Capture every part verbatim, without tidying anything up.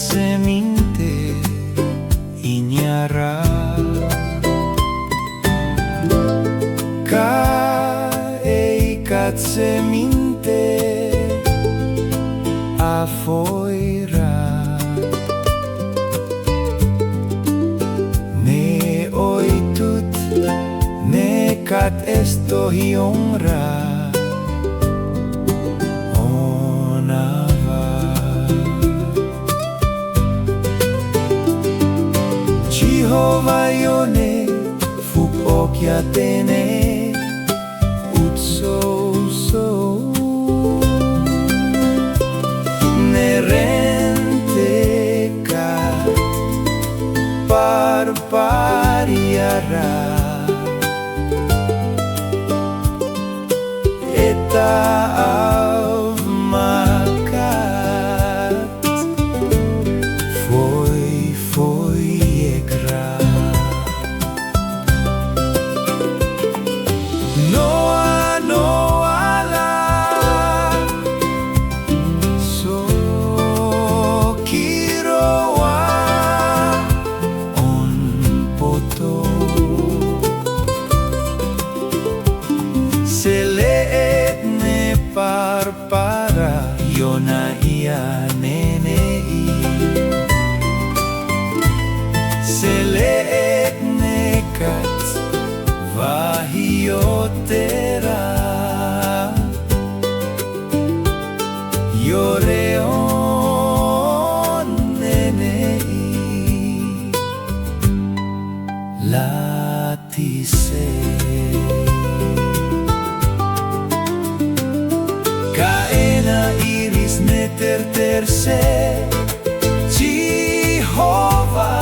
seminti i niña ra. Ka ei kat seminti a fo'i ra. Ne oitut, ne kat estohion ra. Ona va. Jihova Yone, fuk okia tene, ut sousou. Ne rente kat parparia ra. Eta av makat fo'i, fo'i ek ra. Noa, noa la so kirowa on poto. Sele'et ne parpara Yona ia nene'i. Sele'et ne kat vahi o tera. Yore on nene'i latise. Ka ena iris ne terterse Jihova.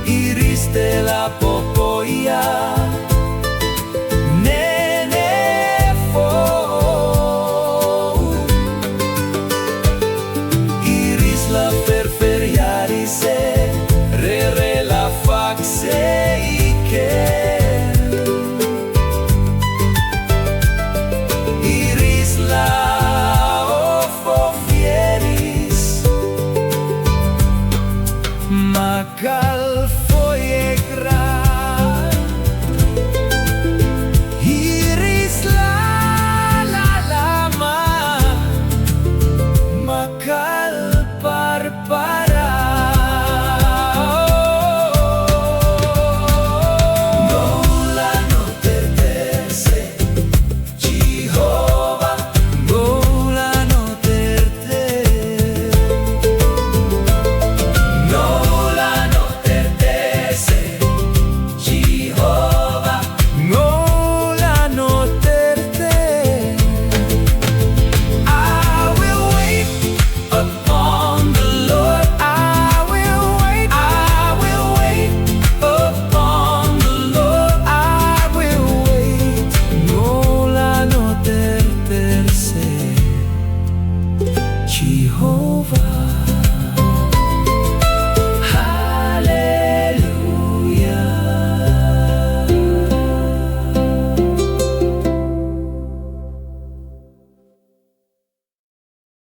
Iris te la pok